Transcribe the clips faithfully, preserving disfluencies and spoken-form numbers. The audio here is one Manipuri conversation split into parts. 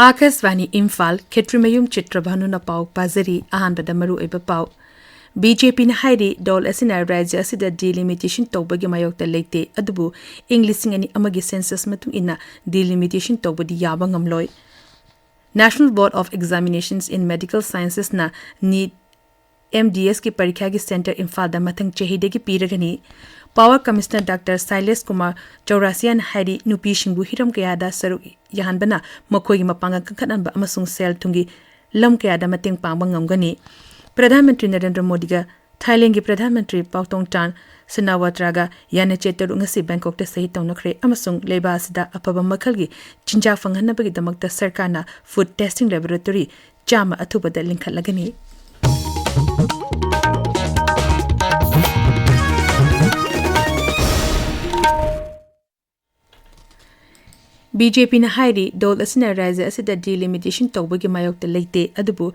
ꯑꯥꯀꯥꯁꯕꯥꯅꯤ ꯏꯝꯐꯥꯜ, ꯈꯦꯇ꯭ꯔꯤꯃꯌꯨꯝ ꯆꯤꯇ꯭ꯔꯚꯥꯅꯨꯅ ꯄꯥꯎ ꯄꯥꯖꯔꯤ꯫ ꯑꯍꯥꯟꯕꯗ ꯃꯔꯨꯑꯣꯏꯕ ꯄꯥꯎ꯫ ꯕꯤ ꯖꯦ ꯄꯤꯅ ꯍꯥꯏꯔꯤ, ꯗꯣꯜ ꯑꯁꯤꯅ ꯔꯥꯖ꯭ꯌ ꯑꯁꯤꯗ ꯗꯤꯂꯤꯃꯤꯇꯦꯁꯟ ꯇꯧꯕꯒꯤ ꯃꯥꯌꯣꯛꯇ ꯂꯩꯇꯦ, ꯑꯗꯨꯕꯨ ꯏꯪ ꯂꯤꯁꯤꯡ ꯑꯅꯤ ꯑꯃꯒꯤ ꯁꯦꯟꯁꯁ ꯃꯇꯨꯡ ꯏꯟꯅ ꯗꯤꯂꯤꯃꯤꯇꯦꯁꯟ ꯇꯧꯕꯗꯤ ꯌꯥꯕ ꯉꯝꯂꯣꯏ꯫ National Board of Examinations in Medical Sciences ꯅ ꯅꯤꯠ ꯑꯦꯝ ꯗꯤ ꯑꯦꯁꯀꯤ ꯄꯔꯤꯈ꯭ꯌꯥꯒꯤ ꯁꯦꯟꯇꯔ ꯏꯝꯐꯥꯜꯗ ꯃꯊꯪ ꯆꯍꯤꯗꯒꯤ ꯄꯤꯔꯒꯅꯤ꯫ ꯄꯥꯋꯔ ꯀꯃꯤꯁꯅꯔ ꯗꯥꯛꯇꯔ ꯁꯥꯏꯂꯦꯁ ꯀꯨꯃꯥꯔ ꯆꯧꯔꯥꯁꯤꯌꯥꯅ ꯍꯥꯏꯔꯤ, ꯅꯨꯄꯤꯁꯤꯡꯕꯨ ꯍꯤꯔꯝ ꯀꯌꯥꯗ ꯁꯔꯨꯛ ꯌꯥꯍꯟꯕꯅ ꯃꯈꯣꯏꯒꯤ ꯃꯄꯥꯡꯒꯜ ꯀꯟꯈꯠꯍꯟꯕ ꯑꯃꯁꯨꯡ ꯁꯦꯜ ꯊꯨꯝꯒꯤ ꯂꯝ ꯀꯌꯥꯗ ꯃꯇꯦꯡ ꯄꯥꯡꯕ ꯉꯝꯒꯅꯤ꯫ ꯄ꯭ꯔꯙꯥꯟ ꯃꯟꯇ꯭ꯔꯤ ꯅꯔꯦꯟꯗ꯭ꯔ ꯃꯣꯗꯤꯒ ꯊꯥꯏꯂꯦꯟꯒꯤ ꯄ꯭ꯔꯙꯥꯟ ꯃꯟꯇ꯭ꯔꯤ ꯄꯥꯎꯇꯣꯡ ꯇ꯭ꯔꯥꯟ ꯁꯤꯅꯥꯋꯥꯇ꯭ꯔꯥꯒ ꯌꯥꯅꯆꯦ ꯇꯔꯨꯛ ꯉꯁꯤ ꯕꯦꯡꯀꯣꯛꯇ ꯁꯍꯤ ꯇꯧꯅꯈ꯭ꯔꯦ ꯑꯃꯁꯨꯡ ꯂꯩꯕꯥꯛ ꯑꯁꯤꯗ ꯑꯐꯕ ꯃꯈꯜꯒꯤ ꯆꯤꯟꯖꯥꯛ ꯐꯪꯍꯟꯅꯕꯒꯤꯗꯃꯛꯇ ꯁꯔꯀꯥꯔꯅ ꯐꯨꯗ ꯇꯦꯁꯇꯤꯡ ꯂꯦꯕꯣꯔꯦꯇꯣꯔꯤ ꯆꯥꯝꯃ ꯑꯊꯨꯕꯗ ꯂꯤꯡꯈꯠꯂꯒꯅꯤ꯫ ꯕꯤ ꯖꯦ ꯄꯤꯅ ꯍꯥꯏꯔꯤ, ꯗꯣꯜ ꯑꯁꯤꯅ ꯔꯥꯖ꯭ꯌ ꯑꯁꯤꯗ ꯗꯤꯂꯤꯃꯤꯇꯦꯁꯟ ꯇꯧꯕꯒꯤ ꯃꯥꯌꯣꯛꯇ ꯂꯩꯇꯦ, ꯑꯗꯨꯕꯨ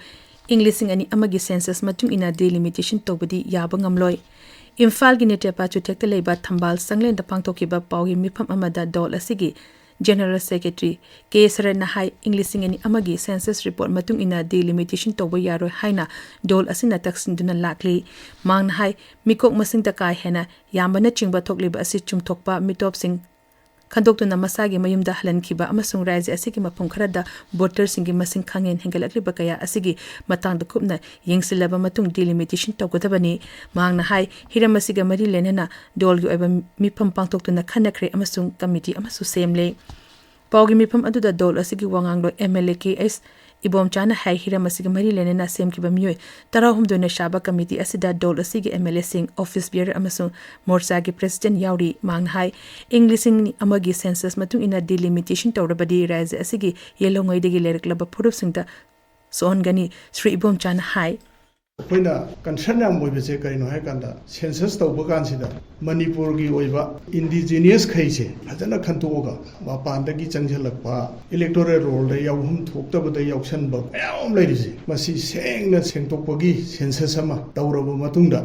ꯏꯪ ꯂꯤꯁꯤꯡ ꯑꯅꯤ ꯑꯃꯒꯤ ꯁꯦꯟꯁꯁ ꯃꯇꯨꯡ ꯏꯟꯅ ꯗꯤꯂꯤꯃꯤꯇꯦꯁꯟ ꯇꯧꯕꯗꯤ ꯌꯥꯕ ꯉꯝꯂꯣꯏ꯫ ꯏꯝꯐꯥꯜꯒꯤ ꯅꯤꯇꯦꯄꯥ ꯆꯨꯊꯦꯛꯇ ꯂꯩꯕ ꯊꯝꯕꯥꯜ ꯆꯪꯂꯦꯟꯗ ꯄꯥꯡꯊꯣꯛꯈꯤꯕ ꯄꯥꯎꯒꯤ ꯃꯤꯐꯝ ꯑꯃꯗ ꯗꯣꯜ ꯑꯁꯤꯒꯤ ꯖꯦꯅꯔꯦꯜ ꯁꯦꯀ꯭ꯔꯦꯇꯔꯤ ꯀꯦ ꯁꯔꯠꯅ ꯍꯥꯏ, ꯏꯪ ꯂꯤꯁꯤꯡ ꯑꯅꯤ ꯑꯃꯒꯤ ꯁꯦꯟꯁꯁ ꯔꯤꯄꯣꯔꯠ ꯃꯇꯨꯡ ꯏꯟꯅ ꯗꯤꯂꯤꯃꯤꯇꯦꯁꯟ ꯇꯧꯕ ꯌꯥꯔꯣꯏ ꯍꯥꯏꯅ ꯗꯣꯜ ꯑꯁꯤꯅ ꯇꯛꯁꯤꯟꯗꯨꯅ ꯂꯥꯛꯂꯤ꯫ ꯃꯍꯥꯛꯅ ꯍꯥꯏ, ꯃꯤꯀꯣꯛ ꯃꯁꯤꯡꯗ ꯀꯥ ꯍꯦꯟꯅ ꯌꯥꯝꯕꯅꯆꯤꯡꯕ ꯊꯣꯛꯂꯤꯕ ꯑꯁꯤ ꯆꯨꯝꯊꯣꯛꯄ ꯃꯤꯇꯣꯞꯁꯤꯡ ꯈꯟꯗꯣꯛꯇꯨꯅ ꯃꯁꯥꯒꯤ ꯃꯌꯨꯝꯗ ꯍꯜꯍꯟꯈꯤꯕ ꯑꯃꯁꯨꯡ ꯔꯥꯖ꯭ꯌ ꯑꯁꯤꯒꯤ ꯃꯐꯝ ꯈꯔꯗ ꯚꯣꯇꯔꯁꯤꯡꯒꯤ ꯃꯁꯤꯡ ꯈꯪꯍꯦꯟ ꯍꯦꯟꯒꯠꯂꯛꯂꯤꯕ ꯀꯌꯥ ꯑꯁꯤꯒꯤ ꯃꯇꯥꯡꯗ ꯀꯨꯞꯅ ꯌꯦꯡꯁꯤꯜꯂꯕ ꯃꯇꯨꯡ ꯗꯤꯂꯤꯃꯤꯇꯦꯁꯟ ꯇꯧꯒꯗꯕꯅꯤ꯫ ꯃꯍꯥꯛꯅ ꯍꯥꯏ, ꯍꯤꯔꯝ ꯑꯁꯤꯒ ꯃꯔꯤ ꯂꯩꯅꯅ ꯗꯣꯜꯒꯤ ꯑꯣꯏꯕ ꯃꯤꯐꯝ ꯄꯥꯡꯊꯣꯛꯇꯨꯅ ꯈꯟꯅꯈ꯭ꯔꯦ ꯑꯃꯁꯨꯡ ꯀꯃꯤꯇꯤ ꯑꯃꯁꯨ ꯁꯦꯝꯂꯦ꯫ ꯄꯥꯎꯒꯤ ꯃꯤꯐꯝ ꯑꯗꯨꯗ ꯗꯣꯜ ꯑꯁꯤꯒꯤ ꯋꯥ ꯉꯥꯡꯂꯣꯏ M L A K H ꯏꯕꯣꯝꯆꯥꯅ ꯍꯥꯏ, ꯍꯤꯔꯝ ꯑꯁꯤꯒ ꯃꯔꯤ ꯂꯩꯅꯅ ꯁꯦꯝꯈꯤꯕ ꯃꯤꯑꯣꯏ ꯇꯔꯥꯍꯨꯝꯗꯣꯏꯅ ꯁꯥꯕ ꯀꯃꯤꯇꯤ ꯑꯁꯤꯗ ꯗꯣꯜ ꯑꯁꯤꯒꯤ ꯑꯦꯝ ꯑꯦꯜ ꯑꯦꯁꯤꯡ, ꯑꯣꯐꯤꯁ ꯕꯤꯌꯔ ꯑꯃꯁꯨꯡ ꯃꯣꯔꯆꯥꯒꯤ ꯄ꯭ꯔꯦꯁꯤꯗꯦꯟꯠ ꯌꯥꯎꯔꯤ꯫ ꯃꯍꯥꯛꯅ ꯍꯥꯏ, ꯏꯪ ꯂꯤꯁꯤꯡ ꯑꯃꯒꯤ ꯁꯦꯟꯁꯁ ꯃꯇꯨꯡ ꯏꯟꯅ ꯗꯤꯂꯤꯃꯤꯇꯦꯁꯟ ꯇꯧꯔꯕꯗꯤ ꯔꯥꯖ꯭ꯌ ꯑꯁꯤꯒꯤ ꯌꯦꯜꯍꯧꯉꯩꯗꯒꯤ ꯂꯩꯔꯛꯂꯕ ꯐꯨꯔꯨꯞꯁꯤꯡꯗ ꯁꯣꯛꯍꯟꯒꯅꯤ꯫ ꯁ꯭ꯔꯤ ꯏꯕꯣꯝꯆꯥꯅ ꯍꯥꯏ, ꯑꯩꯈꯣꯏꯅ ꯀꯟꯁꯔꯟ ꯌꯥꯝ ꯑꯣꯏꯕꯁꯦ ꯀꯔꯤꯅꯣ ꯍꯥꯏ ꯀꯥꯟꯗ, ꯁꯦꯟꯁꯁ ꯇꯧꯕ ꯀꯥꯟꯁꯤꯗ ꯃꯅꯤꯄꯨꯔꯒꯤ ꯑꯣꯏꯕ ꯏꯟꯗꯤꯖꯤꯅꯤꯌꯁ ꯈꯩꯁꯦ ꯐꯖꯅ ꯈꯟꯇꯣꯛꯑꯒ, ꯃꯄꯥꯟꯗꯒꯤ ꯆꯪꯁꯤꯜꯂꯛꯄ, ꯏꯂꯦꯛꯇꯣꯔꯦꯜ ꯔꯣꯜꯗ ꯌꯥꯎꯐꯝ ꯊꯣꯛꯇꯕꯗ ꯌꯥꯎꯁꯟꯕ ꯃꯌꯥꯝ ꯑꯃ ꯂꯩꯔꯤꯁꯦ, ꯃꯁꯤ ꯁꯦꯡꯅ ꯁꯦꯡꯗꯣꯛꯄꯒꯤ ꯁꯦꯟꯁꯁ ꯑꯃ ꯇꯧꯔꯕ ꯃꯇꯨꯡꯗ,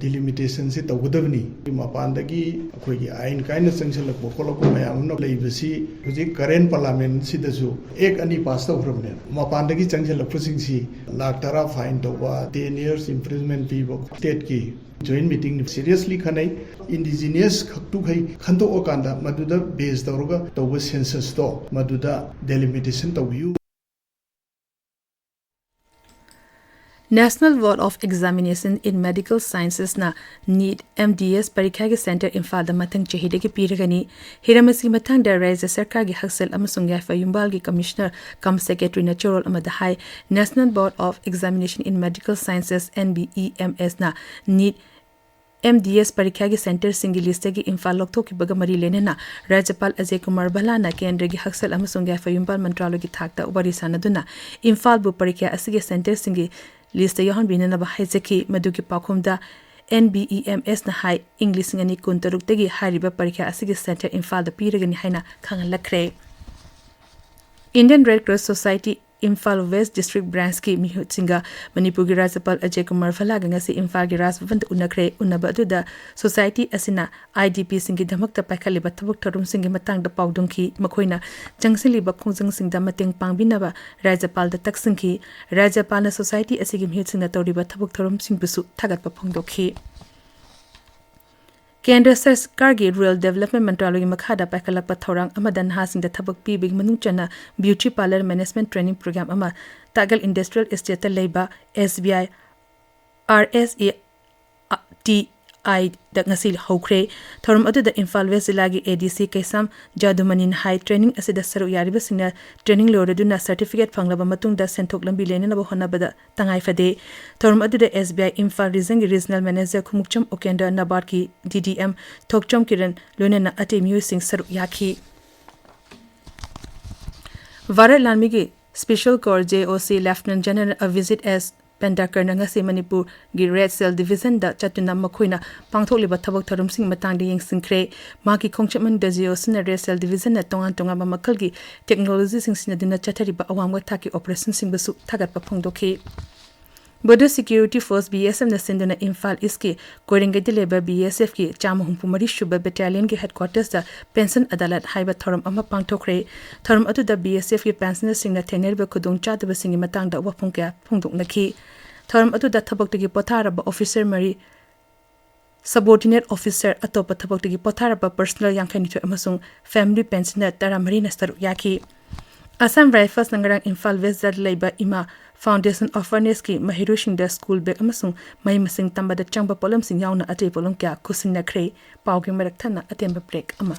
ꯗꯤꯂꯤꯃꯤꯇꯦꯁꯟꯁꯤ ꯇꯧꯒꯗꯕꯅꯤ꯫ ꯃꯄꯥꯟꯗꯒꯤ ꯑꯩꯈꯣꯏꯒꯤ ꯑꯥꯏꯟ ꯀꯥꯏꯅ ꯆꯪꯁꯤꯜꯂꯛꯄ ꯈꯣꯠꯂꯛꯄ ꯃꯌꯥꯝ ꯑꯃ ꯂꯩꯕꯁꯤ ꯍꯧꯖꯤꯛ ꯀꯔꯦꯟ ꯄꯥꯔꯂꯥꯃꯦꯟꯁꯤꯗꯁꯨ ꯑꯦꯛ ꯑꯅꯤ ꯄꯥꯁ ꯇꯧꯈ꯭ꯔꯕꯅꯦꯕ꯫ ꯃꯄꯥꯟꯗꯒꯤ ꯆꯪꯁꯤꯜꯂꯛꯄꯁꯤꯡꯁꯤ ꯂꯥꯛ ꯇꯔꯥ ꯐꯥꯏꯟ ꯇꯧꯕ, ꯇꯦꯟ ꯏꯌꯔꯁ ꯏꯝꯄ꯭ꯔꯤꯖꯃꯦꯟ ꯄꯤꯕ, ꯁ꯭ꯇꯦꯠꯀꯤ ꯖꯣꯏꯟ ꯃꯤꯇꯤꯡ ꯁꯤꯔꯤꯌꯁꯂꯤ ꯈꯟꯅꯩ꯫ ꯏꯟꯗꯤꯖꯤꯅꯤꯌꯁ ꯈꯛꯇꯨꯈꯩ ꯈꯟꯗꯣꯛꯑꯀꯥꯟꯗ ꯃꯗꯨꯗ ꯕꯦꯖ ꯇꯧꯔꯒ ꯇꯧꯕ ꯁꯦꯟꯁꯁꯇꯣ ꯃꯗꯨꯗ ꯗꯦꯂꯤꯃꯤꯇꯦꯁꯟ ꯇꯧꯕꯤꯌꯨ꯫ National Board of Examination in Medical Sciences ꯅ ꯅꯤꯠ ꯑꯦꯝ ꯗꯤ ꯑꯦꯁ ꯄꯔꯤꯈ꯭ꯌꯥꯒꯤ ꯁꯦꯟꯇꯔ ꯏꯝꯐꯥꯜꯗ ꯃꯊꯪ ꯆꯍꯤꯗꯒꯤ ꯄꯤꯔꯒꯅꯤ꯫ ꯍꯤꯔꯝ ꯑꯁꯤꯒꯤ ꯃꯇꯥꯡꯗ ꯔꯥꯖ꯭ꯌ ꯁꯔꯀꯥꯔꯒꯤ ꯍꯛꯁꯦꯜ ꯑꯃꯁꯨꯡ ꯌꯥꯏꯐ ꯌꯨꯝꯕꯥꯜꯒꯤ ꯀꯃꯤꯁꯅꯔ ꯀꯝ ꯁꯦꯀ꯭ꯔꯦꯇꯔꯤꯅ ꯆꯦꯔꯣꯜ ꯑꯃꯗ ꯍꯥꯏ꯫ National Board of Examination in Medical Sciences, N B E M S ꯅ ꯅꯤꯠ ꯑꯦꯝ ꯗꯤ ꯑꯦꯁ ꯄꯔꯤꯈ꯭ꯌꯥꯒꯤ ꯁꯦꯟꯇꯔꯁꯤꯡꯒꯤ ꯂꯤꯁꯇꯒꯤ ꯏꯝꯐꯥꯜ ꯂꯧꯊꯣꯛꯈꯤꯕꯒ ꯃꯔꯤ ꯂꯩꯅꯅ ꯔꯥꯖ꯭ꯌꯄꯥꯜ ꯑꯖꯌ ꯀꯨꯃꯥꯔ ꯚꯜꯂꯥꯅ ꯀꯦꯟꯗ꯭ꯔꯒꯤ ꯍꯛꯁꯦꯜ ꯑꯃꯁꯨꯡ ꯌꯥꯏꯐ ꯌꯨꯝꯕꯥꯜ ꯃꯟꯇ꯭ꯔꯥꯂꯣꯏꯒꯤ ꯊꯥꯛꯇ ꯋꯥꯔꯤ ꯁꯥꯅꯗꯨꯅ ꯏꯝꯐꯥꯜꯕꯨ ꯄꯔꯤꯈ꯭ꯌꯥ ꯑꯁꯤꯒꯤ ꯁꯦꯟꯇꯔꯁꯤꯡꯒꯤ ꯂꯤꯁꯇ ꯌꯥꯎꯍꯟꯕꯤꯅꯅꯕ ꯍꯥꯏꯖꯈꯤ꯫ ꯃꯗꯨꯒꯤ ꯄꯥꯎꯈꯨꯝꯗ N B E M S ꯅ ꯍꯥꯏ, ꯏꯪ ꯂꯤꯁꯤꯡ ꯑꯅꯤ ꯀꯨꯟꯇꯔꯨꯛꯇꯒꯤ ꯍꯥꯏꯔꯤꯕ ꯄꯔꯤꯈ꯭ꯌꯥ ꯑꯁꯤꯒꯤ ꯁꯦꯟꯇꯔ ꯏꯝꯐꯥꯜꯗ ꯄꯤꯔꯒꯅꯤ ꯍꯥꯏꯅ ꯈꯪꯍꯜꯂꯛꯈ꯭ꯔꯦ꯫ Indian Red Cross Society Imphal west district ꯕ꯭ꯔꯥꯟꯆꯀꯤ ꯃꯤꯍꯨꯠꯁꯤꯡꯒ ꯃꯅꯤꯄꯨꯔꯒꯤ ꯔꯥꯖ꯭ꯌꯄꯥꯜ ꯑꯖꯌ ꯀꯨꯃꯥꯔ ꯚꯜꯂꯥꯒ ꯉꯁꯤ ꯏꯝꯐꯥꯜꯒꯤ ꯔꯥꯖ ꯚꯕꯟꯗ ꯎꯅꯈ꯭ꯔꯦ꯫ ꯎꯅꯕ ꯑꯗꯨꯗ ꯁꯣꯁꯥꯏꯇꯤ ꯑꯁꯤꯅ ꯑꯥꯏ ꯗꯤ ꯄꯤꯁꯤꯡꯒꯤꯗꯃꯛꯇ ꯄꯥꯏꯈꯠꯂꯤꯕ ꯊꯕꯛ ꯊꯧꯔꯝꯁꯤꯡꯒꯤ ꯃꯇꯥꯡꯗ ꯄꯥꯎꯗꯝꯈꯤ꯫ ꯃꯈꯣꯏꯅ ꯆꯪꯁꯤꯜꯂꯤꯕ ꯈꯣꯡꯖꯪꯁꯤꯡꯗ ꯃꯇꯦꯡ ꯄꯥꯡꯕꯤꯅꯕ ꯔꯥꯖ꯭ꯌꯄꯥꯜꯗ ꯇꯛꯁꯤꯟꯈꯤ꯫ ꯔꯥꯖ꯭ꯌꯄꯥꯜꯅ ꯁꯣꯁꯥꯏꯇꯤ ꯑꯁꯤꯒꯤ ꯃꯤꯍꯨꯠꯁꯤꯡꯅ ꯇꯧꯔꯤꯕ ꯊꯕꯛ ꯊꯧꯔꯝꯁꯤꯡꯕꯨꯁꯨ ꯊꯥꯒꯠꯄ ꯐꯣꯡꯗꯣꯛꯈꯤ꯫ ꯀꯦꯟꯗ꯭ꯔ ꯁꯔꯀꯥꯔꯒꯤ ꯔꯨꯔꯦꯜ ꯗꯤꯕꯦꯂꯞꯃꯦꯟ ꯃꯟꯇ꯭ꯔꯥꯂꯣꯏꯒꯤ ꯃꯈꯥꯗ ꯄꯥꯏꯈꯠꯂꯛꯄ ꯊꯧꯔꯥꯡ ꯑꯃꯗ ꯅꯍꯥꯁꯤꯡꯗ ꯊꯕꯛ ꯄꯤꯕꯒꯤ ꯃꯅꯨꯡ ꯆꯟꯅ beauty parlour management training programme ꯑꯃ ꯇꯥꯒꯜ ꯏꯟꯗꯁꯇ꯭ꯔꯤꯌꯦꯜ ꯏꯁꯇꯦꯠꯇ ꯂꯩꯕ S B I R S A T I ꯗ ꯉꯁꯤ ꯍꯧꯈ꯭ꯔꯦ꯫ ꯊꯧꯔꯝ ꯑꯗꯨꯗ ꯏꯝꯐꯥꯜ ꯋꯦꯁ꯭ꯠ ꯖꯤꯂꯥꯒꯤ A D C ꯀꯩꯁꯥꯝ ꯖꯥꯗꯨꯃꯅꯤꯅ ꯍꯥꯏ, ꯇ꯭ꯔꯦꯅꯤꯡ ꯑꯁꯤꯗ ꯁꯔꯨꯛ ꯌꯥꯔꯤꯕꯁꯤꯡꯅ ꯇ꯭ꯔꯦꯅꯤꯡ ꯂꯣꯏꯔꯗꯨꯅ ꯁꯔꯇꯤꯐꯤꯀꯦꯠ ꯐꯪꯂꯕ ꯃꯇꯨꯡꯗ ꯁꯦꯟꯊꯣꯛ ꯂꯝꯕꯤ ꯂꯩꯅꯅꯕ ꯍꯣꯠꯅꯕꯗ ꯇꯉꯥꯏ ꯐꯗꯦ꯫ ꯊꯧꯔꯝ ꯑꯗꯨꯗ S B I ꯏꯝꯐꯥꯜ ꯔꯤꯖꯟꯒꯤ ꯔꯤꯖꯅꯦꯜ ꯃꯦꯅꯦꯖꯔ ꯈꯨꯃꯨꯛꯆꯝ ꯎꯀꯦꯟꯗ꯭ꯔ, ꯅꯕꯥꯔꯗꯀꯤ D D M Thokchom Kiran ꯂꯣꯏꯅꯅ ꯑꯇꯩ ꯃꯤꯑꯣꯏꯁꯤꯡ ꯁꯔꯨꯛ ꯌꯥꯈꯤ꯫ ꯚꯥꯔꯠ ꯂꯥꯟꯃꯤꯒꯤ special corps, J O C, lieutenant general Abhijit S ꯄꯦꯟꯗꯥꯀꯔꯅ ꯉꯁꯤ ꯃꯅꯤꯄꯨꯔꯒꯤ ꯔꯦꯗ ꯁꯦꯜ ꯗꯤꯚꯤꯖꯟꯗ ꯆꯠꯇꯨꯅ ꯃꯈꯣꯏꯅ ꯄꯥꯡꯊꯣꯛꯂꯤꯕ ꯊꯕꯛ ꯊꯧꯔꯝꯁꯤꯡꯒꯤ ꯃꯇꯥꯡꯗ ꯌꯦꯡꯁꯤꯟꯈ꯭ꯔꯦ꯫ ꯃꯍꯥꯛꯀꯤ ꯈꯣꯡꯆꯠ ꯃꯅꯨꯡꯗ J O Cꯅ ꯔꯦꯗ ꯁꯦꯜ ꯗꯤꯚꯤꯖꯟꯅ ꯇꯣꯉꯥꯟ ꯇꯣꯉꯥꯟꯕ ꯃꯈꯜꯒꯤ ꯇꯦꯛꯅꯣꯂꯣꯖꯤꯁꯤꯡ ꯁꯤꯖꯤꯟꯅꯗꯨꯅ ꯆꯠꯊꯔꯤꯕ ꯑꯋꯥꯡꯕ ꯊꯥꯛꯀꯤ ꯑꯣꯄꯔꯦꯁꯟꯁꯤꯡꯕꯨꯁꯨ ꯊꯥꯒꯠꯄ ꯐꯣꯡꯗꯣꯛꯈꯤ꯫ Border Security Force, B S F ꯅ ꯁꯤꯟꯗꯨꯅ ꯏꯝꯐꯥꯜ ꯏꯁꯀꯤ ꯀꯣꯏꯔꯦꯡꯒꯩꯗ ꯂꯩꯕ B S F ꯀꯤ ꯆꯥꯝꯃ ꯍꯨꯝꯐꯨ ꯃꯔꯤ ꯁꯨꯕ ꯕꯦꯇꯥꯂꯤꯌꯟꯒꯤ ꯍꯦꯗꯀ꯭ꯋꯥꯇꯔꯁꯇ ꯄꯦꯟꯁꯟ ꯑꯗꯥꯂꯠ ꯍꯥꯏꯕ ꯊꯧꯔꯝ ꯑꯃ ꯄꯥꯡꯊꯣꯛꯈ꯭ꯔꯦ꯫ ꯊꯧꯔꯝ ꯑꯗꯨꯗ B S F ꯀꯤ ꯄꯦꯟꯁꯅꯔꯁꯤꯡꯅ ꯊꯦꯡꯅꯔꯤꯕ ꯈꯨꯗꯣꯡꯆꯥꯗꯕꯁꯤꯡꯒꯤ ꯃꯇꯥꯡꯗ ꯋꯥꯐꯝ ꯀꯌꯥ ꯐꯣꯡꯗꯣꯛꯅꯈꯤ꯫ ꯊꯧꯔꯝ ꯑꯗꯨꯗ ꯊꯕꯛꯇꯒꯤ ꯄꯣꯊꯥꯔꯕ ꯑꯣꯐꯤꯁꯔ ꯃꯔꯤ, subordinate officer, ꯑꯇꯣꯞꯄ ꯊꯕꯛꯇꯒꯤ ꯄꯣꯊꯥꯔꯕ ꯄꯔꯁꯅꯦꯜ ꯌꯥꯡꯈꯩꯅꯤꯊꯣꯏ ꯑꯃꯁꯨꯡ ꯐꯦꯃꯤꯂꯤ ꯄꯦꯟꯁꯅꯔ ꯇꯔꯥꯃꯔꯤꯅ ꯁꯔꯨꯛ ꯌꯥꯈꯤ꯫ ꯑꯁꯥꯝ ꯔꯥꯏꯐꯜꯁꯅ ꯉꯔꯥꯡ ꯏꯝꯐꯥꯜ ꯋꯦꯁꯇ ꯂꯩꯕ ꯏꯃꯥ Foundation of Fairnessꯀꯤ ꯃꯍꯩꯔꯣꯏꯁꯤꯡꯗ ꯁ꯭ꯀꯨꯜ ꯕꯦꯒ ꯑꯃꯁꯨꯡ ꯃꯍꯩ ꯃꯁꯤꯡ ꯇꯝꯕꯗ ꯆꯪꯕ ꯄꯣꯠꯂꯝꯁꯤꯡ ꯌꯥꯎꯅ ꯑꯇꯩ ꯄꯣꯠꯂꯝ ꯀꯌꯥ ꯈꯨꯠꯁꯤꯟꯅꯈ꯭ꯔꯦ꯫ ꯄꯥꯎꯒꯤ ꯃꯔꯛ ꯊꯠꯅ ꯑꯇꯦꯟꯕ ꯕ꯭ꯔꯦꯛ ꯑꯃ꯫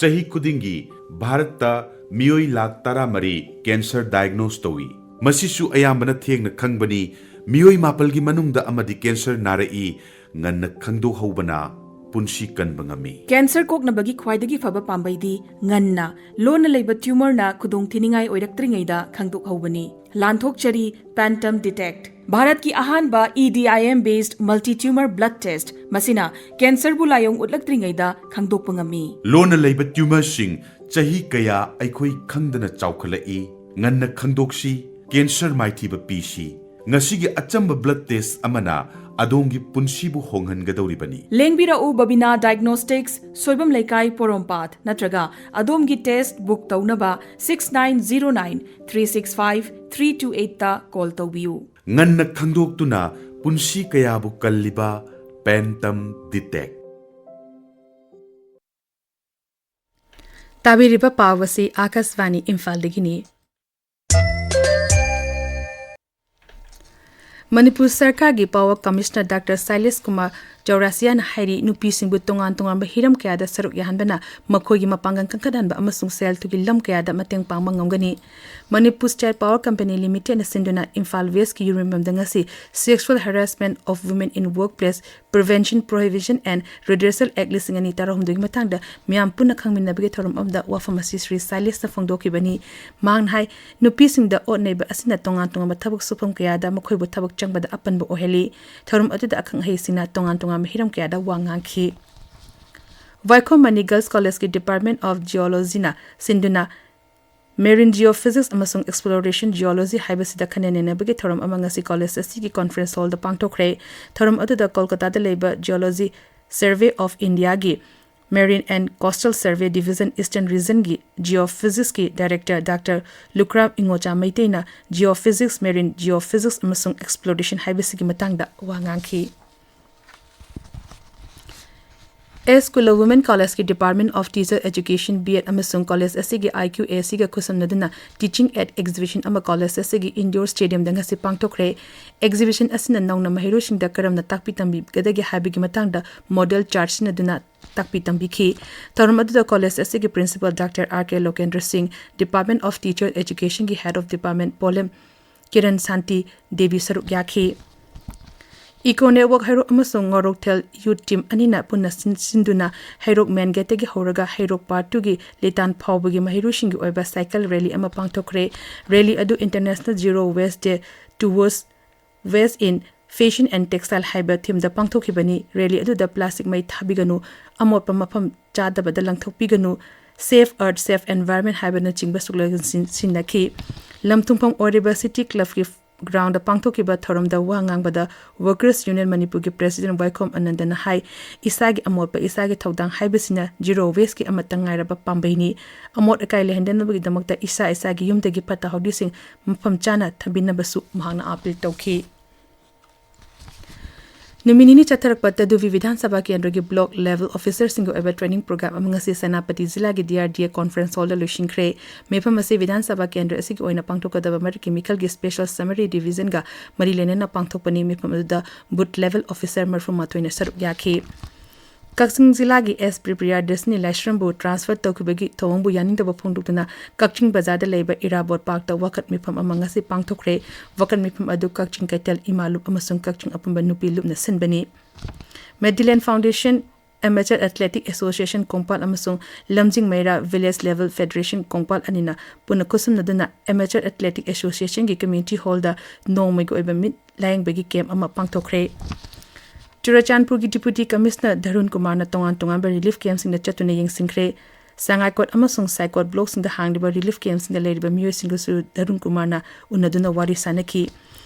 ꯆꯍꯤ ꯈꯨꯗꯤꯡꯒꯤ ꯚꯥꯔꯠꯇ ꯃꯤꯑꯣꯏ ꯂꯥꯈ ꯇꯔꯥꯃꯔꯤ ꯀꯦꯟꯁꯔ ꯗꯥꯏꯒꯅꯣꯁ ꯇꯧꯏ꯫ ꯃꯁꯤꯁꯨ ꯑꯌꯥꯝꯕꯅ ꯊꯦꯡꯅ ꯈꯪꯕꯅꯤ꯫ ꯃꯤꯑꯣꯏ ꯃꯥꯄꯜꯒꯤ ꯃꯅꯨꯡꯗ ꯑꯃꯗꯤ ꯀꯦꯟꯁꯔ ꯅꯥꯔꯛꯏ꯫ ꯉꯟꯅ ꯈꯪꯗꯣꯛꯍꯧꯕꯅ ꯄꯨꯟꯁꯤ ꯀꯟꯕ ꯉꯝꯃꯤ꯫ ꯀꯦꯟꯁꯔ ꯀꯣꯛꯅꯕꯒꯤ ꯈ꯭ꯋꯥꯏꯗꯒꯤ ꯐꯕ ꯄꯥꯝꯕꯩꯗꯤ ꯉꯟꯅ ꯂꯣꯟꯅ ꯂꯩꯕ ꯇ꯭ꯌꯨꯃꯔꯅ ꯈꯨꯗꯣꯡꯊꯤꯅꯤꯡꯉꯥꯏ ꯑꯣꯏꯔꯛꯇ꯭ꯔꯤꯉꯩꯗ ꯈꯪꯗꯣꯛꯍꯧꯕꯅꯤ꯫ ꯂꯥꯟꯊꯣꯛꯆꯔꯤ Pantum Detect, ꯚꯥꯔꯠꯀꯤ ꯑꯍꯥꯟꯕ E D I M based multi tumor blood test꯫ ꯃꯁꯤꯅ ꯀꯦꯟꯁꯔꯕꯨ ꯂꯥꯏꯑꯣꯡ ꯎꯠꯂꯛꯇ꯭ꯔꯤꯉꯩꯗ ꯈꯪꯗꯣꯛꯄ ꯉꯝꯃꯤ꯫ ꯂꯣꯟꯅ ꯂꯩꯕ ꯇ꯭ꯌꯨꯃꯔꯁꯤꯡ ꯆꯍꯤ ꯀꯌꯥ ꯑꯩꯈꯣꯏ ꯈꯪꯗꯅ ꯆꯥꯎꯈꯠꯂꯛꯏ꯫ ꯉꯟꯅ ꯈꯪꯗꯣꯛꯁꯤ, ꯀꯦꯟꯁꯔ ꯃꯥꯏꯊꯤꯕ ꯄꯤꯁꯤ꯫ ꯉꯁꯤꯒꯤ ꯑꯆꯝꯕ ꯕ꯭ꯂꯗ ꯇꯦꯁ ꯑꯃꯅ ꯑꯗꯣꯝꯒꯤ ꯄꯨꯟꯁꯤꯕꯨ ꯍꯣꯡꯍꯟꯒꯗꯧꯔꯤꯕꯅꯤ꯫ ꯂꯦꯡꯕꯤꯔꯛꯎ ꯕꯕꯤꯅꯥ ꯗꯥꯏꯒꯅꯣꯁꯇꯤꯛꯁ, ꯁꯣꯏꯕꯝ ꯂꯩꯀꯥꯏ, ꯄꯣꯔꯣꯝꯄꯥꯠ, ꯅꯠꯇ꯭ꯔꯒ ꯑꯗꯣꯝꯒꯤ ꯇꯦꯁ ꯕꯨꯛ ꯇꯧꯅꯕ six nine zero nine three six five three two eight ꯇ ꯀꯣꯜ ꯇꯧꯕꯤꯌꯨ꯫ ꯉꯟꯅ ꯈꯪꯗꯣꯛꯇꯨꯅ ꯄꯨꯟꯁꯤ ꯀꯌꯥꯕꯨ ꯀꯜꯂꯤꯕ Pantum Detect꯫ ꯇꯥꯕꯤꯔꯤꯕ ꯄꯥꯎ ꯑꯁꯤ ꯑꯥꯀꯥꯁꯕꯥꯅꯤ ꯏꯝꯐꯥꯜꯗꯒꯤꯅꯤ꯫ ꯃꯅꯤꯄꯨꯔ ꯁꯔꯀꯥꯔꯒꯤ ꯄꯥꯋꯔ ꯀꯃꯤꯁꯅꯔ ꯗꯥꯛꯇꯔ ꯁꯥꯏꯂꯦꯁ ꯀꯨꯃꯥꯔ ꯆꯧꯔꯥꯁꯤꯌꯥꯅ ꯍꯥꯏꯔꯤ, ꯅꯨꯄꯤꯁꯤꯡꯕꯨ ꯇꯣꯉꯥꯟ ꯇꯣꯉꯥꯟꯕ ꯍꯤꯔꯝ ꯀꯌꯥꯗ ꯁꯔꯨꯛ ꯌꯥꯍꯟꯕꯅ ꯃꯈꯣꯏꯒꯤ ꯃꯄꯥꯡꯒꯜ ꯀꯟꯈꯠꯍꯟꯕ ꯑꯃꯁꯨꯡ ꯁꯦꯜ ꯊꯨꯝꯒꯤ ꯂꯝ ꯀꯌꯥꯗ ꯃꯇꯦꯡ ꯄꯥꯡꯕ ꯉꯝꯒꯅꯤ꯫ ꯃꯅꯤꯄꯨꯔ ꯁ꯭ꯇꯦꯠ ꯄꯥꯋꯔ ꯀꯝꯄꯦꯅꯤ ꯂꯤꯃꯤꯇꯦꯗꯅ ꯁꯤꯟꯗꯨꯅ ꯏꯝꯐꯥꯜ ꯋꯦꯁꯀꯤ ꯌꯨꯔꯦꯝꯕꯝꯗ ꯉꯁꯤ Sexual Harassment of Women in Workplace Prevention, Prohibition and Redressal Act ꯂꯤꯁꯤꯡ ꯑꯅꯤ ꯇꯔꯥꯍꯨꯝꯗꯣꯏꯒꯤ ꯃꯇꯥꯡꯗ ꯃꯤꯌꯥꯝ ꯄꯨꯟꯅ ꯈꯪꯃꯤꯟꯅꯕꯒꯤ ꯊꯧꯔꯝ ꯑꯃꯗ ꯋꯥꯐꯝ ꯑꯁꯤ ꯁ꯭ꯔꯤ ꯁꯥꯏꯂꯦꯁꯅ ꯐꯣꯡꯗꯣꯛꯈꯤꯕꯅꯤ꯫ ꯃꯍꯥꯛꯅ ꯍꯥꯏ, ꯅꯨꯄꯤꯁꯤꯡꯗ ꯑꯣꯠ ꯅꯩꯕ ꯑꯁꯤꯅ ꯇꯣꯉꯥꯟ ꯇꯣꯉꯥꯟꯕ ꯊꯕꯛ ꯁꯨꯐꯝ ꯀꯌꯥꯗ ꯃꯈꯣꯏꯕꯨ ꯊꯕꯛ ꯆꯪꯕꯗ ꯑꯄꯟꯕ ꯑꯣꯏꯍꯜꯂꯤ꯫ ꯊꯧꯔꯝ ꯑꯗꯨꯗ ꯑꯈꯪ ꯑꯍꯩꯁꯤꯡꯅ ꯇꯣꯉꯥꯟ ꯇꯣꯉꯥꯟꯕ ꯍꯤꯔꯝ ꯀꯌꯥꯗ ꯋꯥ ꯉꯥꯡꯈꯤ꯫ ꯋꯥꯏꯈꯣꯝ ꯃꯅꯤ ꯒꯔꯜꯁ ꯀꯣꯂꯦꯖꯀꯤ Department of Geologyꯅ ꯁꯤꯟꯗꯨꯅ Marine Geophysics ꯑꯃꯁꯨꯡ Exploration Geology ꯍꯥꯏꯕꯁꯤꯗ ꯈꯟꯅ ꯅꯩꯅꯕꯒꯤ ꯊꯧꯔꯝ ꯑꯃ ꯉꯁꯤ ꯀꯣꯂꯦꯖ ꯑꯁꯤꯒꯤ conference hall ꯗ ꯄꯥꯡꯊꯣꯛꯈ꯭ꯔꯦ꯫ ꯊꯧꯔꯝ ꯑꯗꯨꯗ ꯀꯣꯜꯀꯇꯥꯗ ꯂꯩꯕ Geology Survey of India ꯒꯤ Marine and Coastal Survey Division Eastern Region ꯒꯤ Geophysics ꯀꯤ Director Doctor ꯂꯨꯀ꯭ꯔꯥꯝ ꯏꯉꯣꯆꯥ ꯃꯩꯇꯩꯅ Geophysics, Marine Geophysics ꯑꯃꯁꯨꯡ Exploration ꯍꯥꯏꯕꯁꯤꯒꯤ ꯃꯇꯥꯡꯗ ꯋꯥ ꯉꯥꯡꯈꯤ꯫ ꯑꯦꯁ ꯀꯨꯂ Women College ꯀꯤ Department of Teacher Education, B Ed ꯑꯃꯁꯨꯡ ꯀꯣꯂꯦꯖ ꯑꯁꯤꯒꯤ I Q A C ꯒ ꯈꯨꯠꯁꯝꯅꯗꯨꯅ Teaching Aid Exhibition ꯑꯃ ꯀꯣꯂꯦꯖ ꯑꯁꯤꯒꯤ indoor stadium ꯗ ꯉꯁꯤ ꯄꯥꯡꯊꯣꯛꯈ꯭ꯔꯦ꯫ Exhibition ꯑꯁꯤꯅ ꯅꯧꯅ ꯃꯍꯩꯔꯣꯏꯁꯤꯡꯗ ꯀꯔꯝꯅ ꯇꯥꯛꯄꯤ ꯇꯝꯕꯤꯒꯗꯒꯦ ꯍꯥꯏꯕꯒꯤ ꯃꯇꯥꯡꯗ model chart ꯁꯤꯖꯤꯟꯅꯗꯨꯅ ꯇꯥꯛꯄꯤ ꯇꯝꯕꯤꯈꯤ꯫ ꯊꯧꯔꯝ ꯑꯗꯨꯗ ꯀꯣꯂꯦꯖ ꯑꯁꯤꯒꯤ Principal Doctor R K ꯂꯣꯀꯦꯟꯗ꯭ꯔ ꯁꯤꯡ, Department of Teacher Education ꯒꯤ Head of Department ꯄꯣꯂꯦꯝ ꯀꯤꯔꯟ ꯁꯥꯟꯇꯤ ꯗꯦꯕꯤ ꯁꯔꯨꯛ ꯌꯥꯈꯤ꯫ Eco Network ꯍꯩꯔꯣꯛ ꯑꯃꯁꯨꯡ ꯉꯣꯔꯣꯛꯊꯦꯜ Youth Team ꯑꯅꯤꯅ ꯄꯨꯟꯅ ꯁꯤꯟ-, ꯁꯤꯟꯗꯨꯅ ꯍꯩꯔꯣꯛ main gate ꯇꯒꯤ ꯍꯧꯔꯒ ꯍꯩꯔꯣꯛ part two ꯒꯤ ꯂꯤꯇꯥꯟ ꯐꯥꯎꯕꯒꯤ ꯃꯍꯩꯔꯣꯏꯁꯤꯡꯒꯤ ꯑꯣꯏꯕ cycle rally ꯑꯃ ꯄꯥꯡꯊꯣꯛꯈ꯭ꯔꯦ꯫ Rally ꯑꯗꯨ International Zero Waste Day Towards Waste in Fashion and Textile ꯍꯥꯏꯕ theme ꯗ ꯄꯥꯡꯊꯣꯛꯈꯤꯕꯅꯤ꯫ Rally ꯑꯗꯨꯗ plastic ꯃꯩ ꯊꯥꯕꯤꯒꯅꯨ, ꯑꯃꯣꯠꯄ ꯃꯐꯝ ꯆꯥꯗꯕꯗ ꯂꯪꯊꯣꯛꯄꯤꯒꯅꯨ, Save Earth, Save Environment ꯍꯥꯏꯕꯅꯆꯤꯡꯕ slogan ꯁꯤꯟ-, ꯁꯤꯟꯅꯈꯤ꯫ ꯂꯝ ꯊꯨꯡꯐꯝ ꯑꯣꯏꯔꯤꯕ City Club ꯀꯤ ground ꯗ ꯄꯥꯡꯊꯣꯛꯈꯤꯕ ꯊꯧꯔꯝꯗ ꯋꯥ ꯉꯥꯡꯕꯗ Workers Union ꯃꯅꯤꯄꯨꯔꯒꯤ President ꯋꯥꯏꯈꯣꯝ ꯑꯅꯟꯗꯅ ꯍꯥꯏ, ꯏꯁꯥꯒꯤ ꯑꯃꯣꯠꯄ ꯏꯁꯥꯒꯤ ꯊꯧꯗꯥꯡ ꯍꯥꯏꯕꯁꯤꯅ Zero Waste ꯀꯤ ꯑꯃꯠꯇ ꯉꯥꯏꯔꯕ ꯄꯥꯝꯕꯩꯅꯤ꯫ ꯑꯃꯣꯠ ꯑꯀꯥꯏ ꯂꯩꯍꯟꯗꯅꯕꯒꯤꯗꯃꯛꯇ ꯏꯁꯥ ꯏꯁꯥꯒꯤ ꯌꯨꯝꯗꯒꯤ ꯐꯠꯇ ꯍꯥꯎꯗꯤꯁꯤꯡ ꯃꯐꯝ ꯆꯥꯅ ꯊꯝꯕꯤꯅꯕꯁꯨ ꯃꯍꯥꯛꯅ appeal ꯇꯧꯈꯤ꯫ ꯅꯨꯃꯤꯠ ꯅꯤꯅꯤ ꯆꯠꯊꯔꯛꯄ ꯇꯗꯨꯕꯤ ꯕꯤꯙꯥꯟ ꯁꯚꯥ ꯀꯦꯟꯗ꯭ꯔꯒꯤ block level officer ꯁꯤꯡꯒꯤ ꯑꯣꯏꯕ training program ꯑꯃ ꯉꯁꯤ ꯁꯦꯅꯥꯄꯇꯤ ꯖꯤꯂꯥꯒꯤ D R D A conference hall ꯗ ꯂꯣꯏꯁꯤꯟꯈ꯭ꯔꯦ꯫ ꯃꯤꯐꯝ ꯑꯁꯤ ꯕꯤꯙꯥꯟ ꯁꯚꯥ ꯀꯦꯟꯗ꯭ꯔ ꯑꯁꯤꯒꯤ ꯑꯣꯏꯅ ꯄꯥꯡꯊꯣꯛꯀꯗꯕ ꯃꯔꯛꯀꯤ ꯃꯤꯈꯜꯒꯤ special summary revision ꯒ ꯃꯔꯤ ꯂꯩꯅꯅ ꯄꯥꯡꯊꯣꯛꯄꯅꯤ꯫ ꯃꯤꯐꯝ ꯑꯗꯨꯗ booth level officer ꯃꯔꯤꯐꯨ ꯃꯥꯊꯣꯏꯅ ꯁꯔꯨꯛ ꯌꯥꯈꯤ꯫ ꯀꯛꯆꯤꯡ ꯖꯤꯂꯥꯒꯤ S ꯄ꯭ꯔꯤꯄ꯭ꯔꯤꯌꯥ ꯗꯦꯁꯅꯤ ꯂꯥꯏꯁ꯭ꯔꯝꯕꯨ transfer ꯇꯧꯈꯤꯕꯒꯤ ꯊꯧꯑꯣꯡꯕꯨ ꯌꯥꯅꯤꯡꯗꯕ ꯐꯣꯡꯗꯣꯛꯇꯨꯅ ꯀꯛꯆꯤꯡ ꯕꯖꯥꯔꯗ ꯂꯩꯕ ꯏꯔꯥꯕꯣꯠ ꯄꯥꯔꯛꯇ ꯋꯥꯀꯠ ꯃꯤꯐꯝ ꯑꯃ ꯉꯁꯤ ꯄꯥꯡꯊꯣꯛꯈ꯭ꯔꯦ꯫ ꯋꯥꯀꯠ ꯃꯤꯐꯝ ꯑꯗꯨ ꯀꯛꯆꯤꯡ ꯀꯩꯊꯦꯜ ꯏꯃꯥ ꯂꯨꯞ ꯑꯃꯁꯨꯡ ꯀꯛꯆꯤꯡ ꯑꯄꯨꯟꯕ ꯅꯨꯄꯤ ꯂꯨꯞꯅ ꯁꯤꯟꯕꯅꯤ꯫ Medillion Foundation, Amateur Athletic Association Kongpal ꯑꯃꯁꯨꯡ ꯂꯝꯖꯤꯡ ꯃꯩꯔꯥ Village Level Federation ꯀꯣꯡꯄꯥꯜ ꯑꯅꯤꯅ ꯄꯨꯟꯅ ꯈꯨꯠꯁꯝꯅꯗꯨꯅ Amateur Athletic Association ꯒꯤ community hall ꯗ ꯅꯣꯡꯃꯒꯤ ꯑꯣꯏꯕ ꯃꯤꯠ ꯂꯥꯌꯦꯡꯕꯒꯤ camp ꯑꯃ ꯄꯥꯡꯊꯣꯛꯈ꯭ꯔꯦ꯫ ꯆꯨꯔꯆꯥꯟꯄꯨꯔꯒꯤ Deputy Commissioner ꯙꯔꯨꯟ ꯀꯨꯃꯥꯔꯅ ꯇꯣꯉꯥꯟ ꯇꯣꯉꯥꯟꯕ relief camp ꯁꯤꯡꯗ ꯆꯠꯇꯨꯅ ꯌꯦꯡꯁꯤꯟꯈ꯭ꯔꯦ꯫ ꯁꯉꯥꯏꯀꯣꯠ ꯑꯃꯁꯨꯡ ꯁꯥꯏꯀꯣꯠ ꯕ꯭ꯂꯣꯛꯁꯤꯡꯗ ꯍꯥꯡꯂꯤꯕ ꯔꯤꯂꯤꯐ ꯀꯦꯝꯞꯁꯤꯡꯗ ꯂꯩꯔꯤꯕ ꯃꯤꯑꯣꯏꯁꯤꯡꯒꯁꯨ ꯗꯔꯨꯟ ꯀꯨꯃꯥꯔꯅ ꯎꯅꯗꯨꯅ ꯋꯥꯔꯤ ꯁꯥꯅꯈꯤ꯫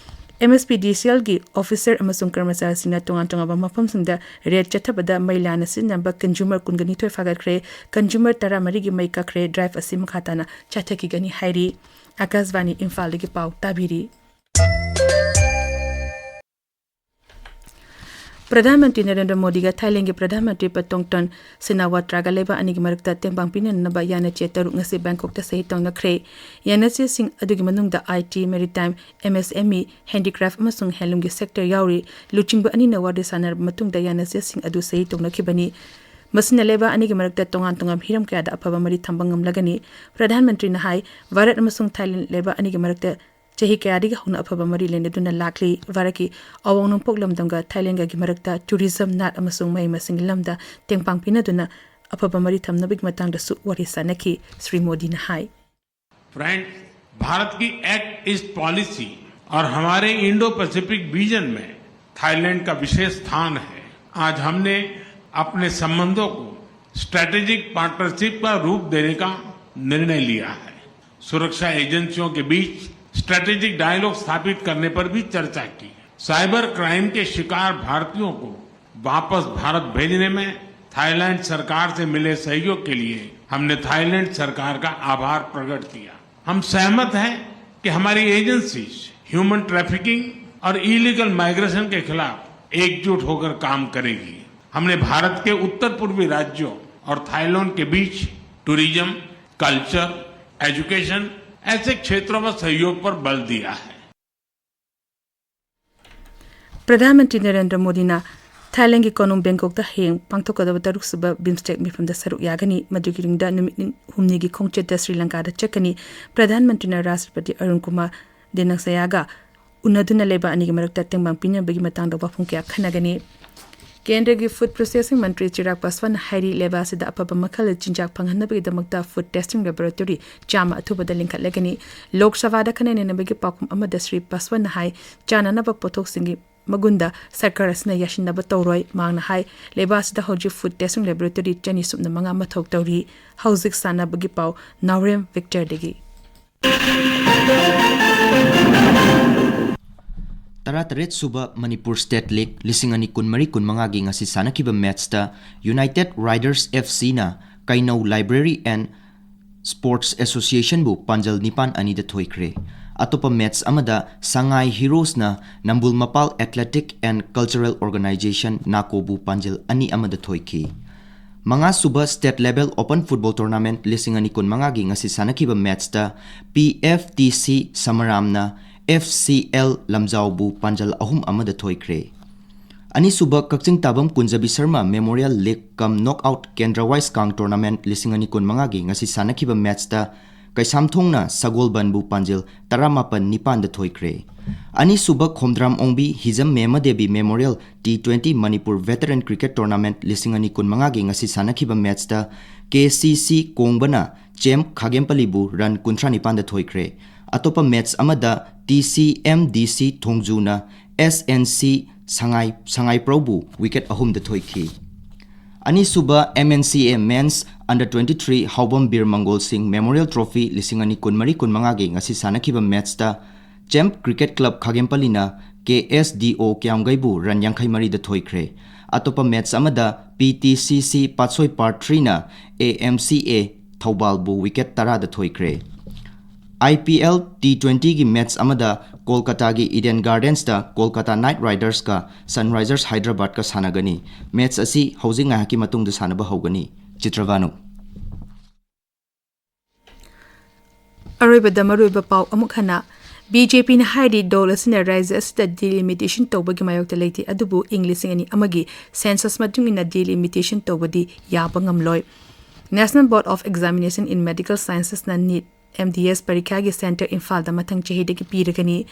ꯑꯦꯝ ꯑꯦꯁ ꯄꯤ ꯗꯤ ꯁꯤ ꯑꯦꯜꯒꯤ ꯑꯣꯐꯤꯁꯔ ꯑꯃꯁꯨꯡ ꯀꯔꯃꯆꯥꯔꯤꯁꯤꯡꯅ ꯇꯣꯉꯥꯟ ꯇꯣꯉꯥꯟꯕ ꯃꯐꯝꯁꯤꯡꯗ ꯔꯦꯗ ꯆꯠꯊꯕꯗ ꯃꯩ ꯂꯥꯟꯅ ꯁꯤꯖꯤꯟꯅꯕ ꯀꯟꯖꯨꯃꯔ ꯀꯨꯟꯒ ꯅꯤꯊꯣꯏ ꯐꯥꯒꯠꯈ꯭ꯔꯦ꯫ ꯀꯟꯖꯨꯃꯔ ꯇꯔꯥꯃꯔꯤꯒꯤ ꯃꯩ ꯀꯛꯈ꯭ꯔꯦ꯫ ꯗ꯭ꯔꯥꯏꯚ ꯑꯁꯤ ꯃꯈꯥ ꯇꯥꯅ ꯆꯠꯊꯈꯤꯒꯅꯤ ꯍꯥꯏꯔꯤ꯫ ꯑꯀꯥꯁꯕꯥꯅꯤ ꯏꯝꯐꯥꯜꯗꯒꯤ ꯄꯥꯎ ꯇꯥꯕꯤꯔꯤ꯫ ꯄ꯭ꯔꯙꯥꯟ ꯃꯟꯇ꯭ꯔꯤ ꯅꯔꯦꯟꯗ꯭ꯔ ꯃꯣꯗꯤꯒ ꯊꯥꯏꯂꯦꯟꯒꯤ ꯄ꯭ꯔꯙꯥꯟ ꯃꯟꯇ꯭ꯔꯤ ꯄꯇꯣꯡꯇꯣꯟ ꯁꯤꯅꯥꯋꯥꯇ꯭ꯔꯥꯒ ꯂꯩꯕꯥꯛ ꯑꯅꯤꯒꯤ ꯃꯔꯛꯇ ꯇꯦꯡꯕꯥꯡ ꯄꯤꯅꯅꯕ ꯌꯥꯅꯆꯦ ꯇꯔꯨꯛ ꯉꯁꯤ ꯕꯦꯡꯀꯣꯛꯇ ꯁꯍꯤ ꯇꯧꯅꯈ꯭ꯔꯦ꯫ ꯌꯥꯅꯆꯦꯁꯤꯡ ꯑꯗꯨꯒꯤ ꯃꯅꯨꯡꯗ ꯑꯥꯏ ꯇꯤ, ꯃꯦꯔꯤꯇꯥꯏꯝ, ꯑꯦꯝ ꯑꯦꯁ ꯑꯦꯝ ꯏ, ꯍꯦꯟꯗꯤꯀ꯭ꯔꯥꯐ ꯑꯃꯁꯨꯡ ꯍꯦꯟꯂꯨꯝꯒꯤ ꯁꯦꯛꯇꯔ ꯌꯥꯎꯔꯤ꯫ ꯂꯨꯆꯤꯡꯕ ꯑꯅꯤꯅ ꯋꯥꯔꯤ ꯁꯥꯟꯅꯔꯕ ꯃꯇꯨꯡꯗ ꯌꯥꯅꯆꯦꯁꯤꯡ ꯑꯗꯨ ꯁꯍꯤ ꯇꯧꯅꯈꯤꯕꯅꯤ꯫ ꯃꯁꯤꯅ ꯂꯩꯕꯥꯛ ꯑꯅꯤꯒꯤ ꯃꯔꯛꯇ ꯇꯣꯉꯥꯟ ꯇꯣꯉꯥꯟꯕ ꯍꯤꯔꯝ ꯀꯌꯥꯗ ꯑꯐꯕ ꯃꯔꯤ ꯊꯝꯕ ꯉꯝꯂꯒꯅꯤ꯫ ꯄ꯭ꯔꯙꯥꯟ ꯃꯟꯇ꯭ꯔꯤꯅ ꯍꯥꯏ, ꯚꯥꯔꯠ ꯑꯃꯁꯨꯡ ꯊꯥꯏꯂꯦꯟ ꯂꯩꯕꯥꯛ ꯑꯅꯤꯒꯤ ꯃꯔꯛꯇ ꯆꯍꯤ ꯀꯌꯥꯗꯒꯤ ꯍꯧꯅ ꯑꯐꯕ ꯃꯔꯤ ꯂꯩꯅꯗꯨꯅ ꯂꯥꯛꯂꯤ꯫ ꯚꯥꯔꯠꯀꯤ ꯑꯋꯥꯡ ꯅꯣꯡꯄꯣꯛ ꯂꯝꯗꯝꯒ ꯊꯥꯏꯂꯦꯟꯒꯒꯤ ꯃꯔꯛꯇ ꯇꯨꯔꯤꯖꯝ, ꯅꯥꯠ ꯑꯃꯁꯨꯡ ꯃꯍꯩ ꯃꯁꯤꯡꯒꯤ ꯂꯝꯗ ꯇꯦꯡꯄꯥꯡ ꯄꯤꯅꯗꯨꯅ ꯑꯐꯕ ꯃꯔꯤ ꯊꯝꯅꯕꯒꯤ ꯃꯇꯥꯡꯗꯁꯨ ꯋꯥꯔꯤ ꯁꯥꯅꯈꯤ, ꯁ꯭ꯔꯤ ꯃꯣꯗꯤꯅ ꯍꯥꯏ꯫ फ्रेंड्स, भारत की एक्ट ईस्ट पॉलिसी और हमारे इंडो पैसिफिक विजन में थाईलैंड का विशेष स्थान है। आज हमने अपने संबंधों को स्ट्रेटेजिक पार्टनरशिप का रूप देने का निर्णय लिया है। सुरक्षा एजेंसियों के बीच स्ट्रेटेजिक डायलॉग स्थापित करने पर भी चर्चा की। साइबर क्राइम के शिकार भारतीयों को वापस भारत भेजने में थाईलैंड सरकार से मिले सहयोग के लिए हमने थाईलैंड सरकार का आभार प्रकट किया। हम सहमत हैं कि हमारी एजेंसीज ह्यूमन ट्रैफिकिंग और इलीगल माइग्रेशन के खिलाफ एकजुट होकर काम करेगी। हमने भारत के उत्तर पूर्वी राज्यों और थाईलैंड के बीच टूरिज्म, कल्चर, एजुकेशन ऐसे क्षेत्रों में सहयोग पर बल दिया है। ꯄ꯭ꯔꯙꯥꯟ ꯃꯟꯇ꯭ꯔꯤ ꯅꯔꯦꯟꯗ꯭ꯔ ꯃꯣꯗꯤꯅ ꯊꯥꯏꯂꯦꯟꯒꯤ ꯀꯣꯅꯨꯡ ꯕꯦꯡꯀꯣꯛꯇ ꯍꯌꯦꯡ ꯄꯥꯡꯊꯣꯛꯀꯗꯕ ꯇꯔꯨꯛꯁꯨꯕ ꯕꯤꯝꯁꯇꯦꯛ ꯃꯤꯐꯝꯗ ꯁꯔꯨꯛ ꯌꯥꯒꯅꯤ꯫ ꯃꯗꯨꯒꯤ ꯇꯨꯡꯗ ꯅꯨꯃꯤꯠ ꯍꯨꯝꯅꯤꯒꯤ ꯈꯣꯡꯆꯠꯇ ꯁ꯭ꯔꯤ ꯂꯪꯀꯥꯗ ꯆꯠꯀꯅꯤ꯫ ꯄ꯭ꯔꯙꯥꯟ ꯃꯟꯇ꯭ꯔꯤꯅ ꯔꯥꯁꯇ꯭ꯔꯄꯇꯤ ꯑꯔꯨꯟ ꯀꯨꯃꯥꯔ ꯗꯦꯅꯛꯁꯌꯥꯒ ꯎꯅꯗꯨꯅ ꯂꯩꯕꯥꯛ ꯑꯅꯤꯒꯤ ꯃꯔꯛꯇ ꯇꯦꯡꯕꯥꯡ ꯄꯤꯅꯕꯒꯤ ꯃꯇꯥꯡꯗ ꯋꯥꯐꯝ ꯀꯌꯥ ꯈꯟꯅꯒꯅꯤ꯫ ꯀꯦꯟꯗ꯭ꯔꯒꯤ ꯐꯨꯗ ꯄ꯭ꯔꯣꯁꯦꯁꯤꯡ ꯃꯟꯇ꯭ꯔꯤ ꯆꯤꯔꯥꯒ ꯄꯥꯁꯋꯥꯟꯅ ꯍꯥꯏꯔꯤ, ꯂꯩꯕꯥꯛ ꯑꯁꯤꯗ ꯑꯐꯕ ꯃꯈꯜ ꯆꯤꯟꯖꯥꯛ ꯐꯪꯍꯟꯅꯕꯒꯤꯗꯃꯛꯇ ꯐꯨꯗ ꯇꯦꯁꯇꯤꯡ ꯂꯦꯕꯣꯔꯦꯇꯣꯔꯤ ꯆꯥꯝꯃ ꯑꯊꯨꯕꯗ ꯂꯤꯡꯈꯠꯂꯒꯅꯤ꯫ ꯂꯣꯛ ꯁꯚꯥꯗ ꯈꯟꯅ ꯅꯩꯅꯕꯒꯤ ꯄꯥꯎꯈꯨꯝ ꯑꯃꯗ ꯁ꯭ꯔꯤ ꯄꯥꯁꯋꯥꯟꯅ ꯍꯥꯏ, ꯆꯥꯅꯅꯕ ꯄꯣꯠꯊꯣꯛꯁꯤꯡꯒꯤ ꯃꯒꯨꯟꯗ ꯁꯔꯀꯥꯔ ꯑꯁꯤꯅ ꯌꯥꯁꯤꯟꯅꯕ ꯇꯧꯔꯣꯏ꯫ ꯃꯍꯥꯛꯅ ꯍꯥꯏ, ꯂꯩꯕꯥꯛ ꯑꯁꯤꯗ ꯍꯧꯖꯤꯛ food testing laboratory ꯆꯅꯤ ꯁꯨꯞꯅ ꯃꯉꯥ ꯃꯊꯧ ꯇꯧꯔꯤ꯫ ꯍꯧꯖꯤꯛ ꯁꯥꯟꯅꯕꯒꯤ ꯄꯥꯎ, ꯅꯥꯎꯔꯦꯝ ꯚꯤꯛꯇꯔꯗꯒꯤ꯫ ꯇꯔꯥꯇꯔꯦꯠ ꯁꯨꯕ ꯃꯅꯤꯄꯨꯔ ꯁ꯭ꯇꯦꯠ ꯂꯤꯒ ꯂꯤꯁꯤꯡ ꯑꯅꯤ ꯀꯨꯟꯃꯔꯤ ꯀꯨꯟꯃꯉꯥꯒꯤ ꯉꯁꯤ ꯁꯥꯟꯅꯈꯤꯕ ꯃꯦꯠꯁꯇ ꯌꯨꯅꯥꯏꯇꯦꯗ ꯔꯥꯏꯗꯔꯁ ꯑꯦꯐ ꯁꯤꯅ ꯀꯩꯅꯧ ꯂꯥꯏꯕ꯭ꯔꯦꯔꯤ ꯑꯦꯟ ꯁ꯭ꯄꯣꯔꯠꯁ ꯑꯦꯁꯣꯁꯤꯌꯦꯁꯟꯕꯨ ꯄꯥꯟꯖꯜ ꯅꯤꯄꯥꯟ ꯑꯅꯤꯗ ꯊꯣꯏꯈ꯭ꯔꯦ꯫ ꯑꯇꯣꯞꯄ ꯃꯦꯠꯁ ꯑꯃꯗ ꯁꯉꯥꯏ ꯍꯤꯔꯣꯁꯅ ꯅꯝꯕꯨꯜ ꯃꯄꯥꯜ ꯑꯦꯊꯂꯦꯇꯤꯛ ꯑꯦꯟ ꯀꯜꯆꯔꯦꯜ ꯑꯣꯔꯒꯅꯥꯏꯖꯦꯁꯟ, ꯅꯥꯀꯣꯕꯨ ꯄꯥꯟꯖꯜ ꯑꯅꯤ ꯑꯃꯗ ꯊꯣꯏꯈꯤ꯫ ꯃꯉꯥꯁꯨꯕ state level open football tournament ꯂꯤꯁꯤꯡ ꯑꯅꯤ ꯀꯨꯟꯃꯉꯥꯒꯤ ꯉꯁꯤ ꯁꯥꯟꯅꯈꯤꯕ ꯃꯦꯠꯁꯇ P F T C ꯁꯃꯔꯥꯝꯅ F C L ꯂꯝꯖꯥꯎꯕꯨ ꯄꯥꯟꯖꯜ ꯑꯍꯨꯝ ꯑꯃꯗ ꯊꯣꯏꯈ꯭ꯔꯦ꯫ ꯑꯅꯤꯁꯨꯕ ꯀꯛꯆꯤꯡ ꯇꯥꯕꯝ ꯀꯨꯟꯖꯕꯤ ꯁꯔꯃ ꯃꯦꯃꯣꯔꯤꯌꯦꯜ ꯂꯤꯒ ꯀꯝ ꯅꯣꯛ ꯑꯥꯎꯠ ꯀꯦꯟꯗ꯭ꯔ ꯋꯥꯏꯁ ꯀꯥꯡ ꯇꯣꯔꯅꯥꯃꯦꯟꯠ ꯂꯤꯁꯤꯡ ꯑꯅꯤ ꯀꯨꯟꯃꯉꯥꯒꯤ ꯉꯁꯤ ꯁꯥꯟꯅꯈꯤꯕ ꯃꯦꯠꯁꯇ ꯀꯩꯁꯥꯝꯊꯣꯡꯅ ꯁꯒꯣꯜꯕꯟꯕꯨ ꯄꯥꯟꯖꯤꯜ ꯇꯔꯥꯃꯥꯄꯟ ꯅꯤꯄꯥꯟꯗ ꯊꯣꯏꯈ꯭ꯔꯦ꯫ ꯑꯅꯤꯁꯨꯕ Khomdram Ongbi Hijam Mema Devi memorial T twenty Manipur veteran cricket tournament ꯂꯤꯁꯤꯡ ꯑꯅꯤ ꯀꯨꯟꯃꯉꯥꯒꯤ ꯉꯁꯤ ꯁꯥꯟꯅꯈꯤꯕ ꯃꯦꯠꯁꯇ ꯀꯦ ꯁꯤ ꯁꯤ ꯀꯣꯡꯕꯅ ꯆꯦꯝꯞ ꯈꯥꯒꯦꯝꯄꯜꯂꯤꯕꯨ ꯔꯟ ꯀꯨꯟꯊ꯭ꯔꯥ ꯅꯤꯄꯥꯟꯗ ꯊꯣꯏꯈ꯭ꯔꯦ꯫ ꯑꯇꯣꯞꯄ ꯃꯦꯠꯁ ꯑꯃꯗ ꯇꯤ ꯁꯤ ꯑꯦꯝ ꯗꯤ ꯁꯤ ꯊꯣꯡꯖꯨꯅ ꯑꯦꯁ ꯑꯦꯟ ꯁꯤ ꯁꯉꯥꯏ, ꯁꯉꯥꯏꯄ꯭ꯔꯧꯕꯨ ꯋꯤꯀꯦꯠ ꯑꯍꯨꯝꯗ ꯊꯣꯏꯈꯤ꯫ ꯑꯅꯤꯁꯨꯕ ꯑꯦꯝ ꯑꯦꯟ ꯁꯤ ꯑꯦ ꯃꯦꯟꯁ ꯑꯟꯗꯔ ꯇ꯭ꯋꯦꯟꯇꯤ ꯊ꯭ꯔꯤ ꯍꯥꯎꯕꯝ ꯕꯤꯔ ꯃꯪꯒꯣꯜ ꯁꯤꯡ ꯃꯦꯃꯣꯔꯤꯌꯦꯜ ꯇ꯭ꯔꯣꯐꯤ ꯂꯤꯁꯤꯡ ꯑꯅꯤ ꯀꯨꯟꯃꯔꯤ ꯀꯨꯟꯃꯉꯥꯒꯤ ꯉꯁꯤ ꯁꯥꯟꯅꯈꯤꯕ ꯃꯦꯠꯁꯇ ꯆꯦꯝꯞ ꯀ꯭ꯔꯤꯀꯦꯠ ꯀ꯭ꯂꯕ ꯈꯥꯒꯦꯝꯄꯜꯂꯤꯅ ꯀꯦ ꯑꯦꯁ ꯗꯤ ꯑꯣ ꯀ꯭ꯌꯥꯝꯒꯩꯕꯨ ꯔꯟ ꯌꯥꯡꯈꯩ ꯃꯔꯤꯗ ꯊꯣꯏꯈ꯭ꯔꯦ꯫ ꯑꯇꯣꯞꯄ ꯃꯦꯠꯁ ꯑꯃꯗ ꯄꯤ ꯇꯤ ꯁꯤ ꯁꯤ ꯄꯥꯠꯁꯣꯏ part ꯊ꯭ꯔꯤꯅ A M C A ꯊꯧꯕꯥꯜꯕꯨ wicket ꯇꯔꯥꯗ ꯊꯣꯏꯈ꯭ꯔꯦ꯫ ꯑꯥꯏ ꯄꯤ ꯑꯦꯜ ꯇꯤ ꯇ꯭ꯋꯦꯟꯇꯤꯒꯤ ꯃꯦꯠꯁ ꯑꯃꯗ ꯀꯣꯜꯀꯇꯥꯒꯤ ꯏꯗꯦꯟ ꯒꯥꯔꯗꯦꯟꯁꯇ ꯀꯣꯜꯀꯇꯥ ꯅꯥꯏꯠ ꯔꯥꯏꯗꯔꯁꯀ ꯁꯟꯔꯥꯏꯖꯔꯁ ꯍꯥꯏꯗ꯭ꯔꯕꯥꯗꯀ ꯁꯥꯟꯅꯒꯅꯤ꯫ ꯃꯦꯠꯁ ꯑꯁꯤ ꯍꯧꯖꯤꯛ ꯉꯥꯏꯍꯥꯛꯀꯤ ꯃꯇꯨꯡꯗ ꯁꯥꯟꯅꯕ ꯍꯧꯒꯅꯤ꯫ ꯆꯤꯇ꯭ꯔꯚꯥꯅꯨ꯫ ꯑꯔꯣꯏꯕꯗ ꯃꯔꯨꯑꯣꯏꯕ ꯄꯥꯎ ꯑꯃꯨꯛ ꯍꯟꯅ꯫ ꯕꯤ ꯖꯦ ꯄꯤꯅ ꯍꯥꯏꯔꯤ, ꯗꯣꯜ ꯑꯁꯤꯅ ꯔꯥꯖ꯭ꯌ ꯑꯁꯤꯗ ꯗꯤꯂꯤꯃꯤꯇꯦꯁꯟ ꯇꯧꯕꯒꯤ ꯃꯥꯌꯣꯛꯇ ꯂꯩꯇꯦ, ꯑꯗꯨꯕꯨ ꯏꯪ ꯂꯤꯁꯤꯡ ꯑꯅꯤ ꯑꯃꯒꯤ ꯁꯦꯟꯁꯁ ꯃꯇꯨꯡ ꯏꯟꯅ ꯗꯤꯂꯤꯃꯤꯇꯦꯁꯟ ꯇꯧꯕꯗꯤ ꯌꯥꯕ ꯉꯝꯂꯣꯏ꯫ National Board of Examination in Medical Sciences ꯅ ꯅꯤꯠ ꯑꯦꯝ ꯗꯤ ꯑꯦꯁ ꯄꯔꯤꯈ꯭ꯌꯥꯒꯤ ꯁꯦꯟꯇꯔ ꯏꯝꯐꯥꯜꯗ ꯃꯊꯪ ꯆꯍꯤꯗꯒꯤ ꯄꯤꯔꯒꯅꯤ꯫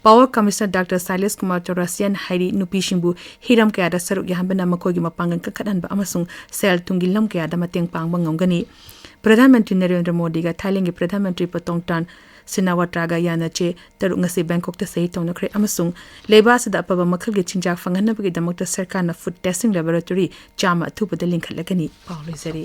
Power Commissioner Doctor Sailesh Kumar Chaurasia ꯅ ꯍꯥꯏꯔꯤ, ꯅꯨꯄꯤꯁꯤꯡꯕꯨ ꯍꯤꯔꯝ ꯀꯌꯥꯗ ꯁꯔꯨꯛ ꯌꯥꯍꯟꯕꯅ ꯃꯈꯣꯏꯒꯤ ꯃꯄꯥꯡꯒꯜ ꯀꯟꯈꯠꯍꯟꯕ ꯑꯃꯁꯨꯡ ꯁꯦꯜ ꯊꯨꯝꯒꯤ ꯂꯝ ꯀꯌꯥꯗ ꯃꯇꯦꯡ ꯄꯥꯡꯕ ꯉꯝꯒꯅꯤ꯫ ꯄ꯭ꯔꯙꯥꯟ ꯃꯟꯇ꯭ꯔꯤ ꯅꯔꯦꯟꯗ꯭ꯔ ꯃꯣꯗꯤꯒ ꯊꯥꯏꯂꯦꯟꯒꯤ ꯄ꯭ꯔꯙꯥꯟ ꯃꯟꯇ꯭ꯔꯤ ꯄꯇꯣꯡ ꯇ꯭ꯔꯥꯟ ꯁꯤꯅꯥꯋꯥꯇ꯭ꯔꯥꯒ ꯌꯥꯅ ꯆꯦ ꯇꯔꯨꯛ ꯉꯁꯤ ꯕꯦꯡꯀꯣꯛꯇ ꯁꯍꯤ ꯇꯧꯅꯈ꯭ꯔꯦ ꯑꯃꯁꯨꯡ ꯂꯩꯕꯥꯛ ꯑꯁꯤꯗ ꯑꯐꯕ ꯃꯈꯜꯒꯤ ꯆꯤꯟꯖꯥꯛ ꯐꯪꯍꯟꯅꯕꯒꯤꯗꯃꯛꯇ ꯁꯔꯀꯥꯔꯅ ꯐꯨꯗ ꯇꯦꯁꯇꯤꯡ ꯂꯦꯕꯣꯔꯦꯇꯣꯔꯤ ꯆꯥꯝꯃ ꯑꯊꯨꯕꯗ ꯂꯤꯡꯈꯠꯂꯒꯅꯤ꯫ ꯄꯥꯎ ꯂꯣꯏꯖꯔꯤ꯫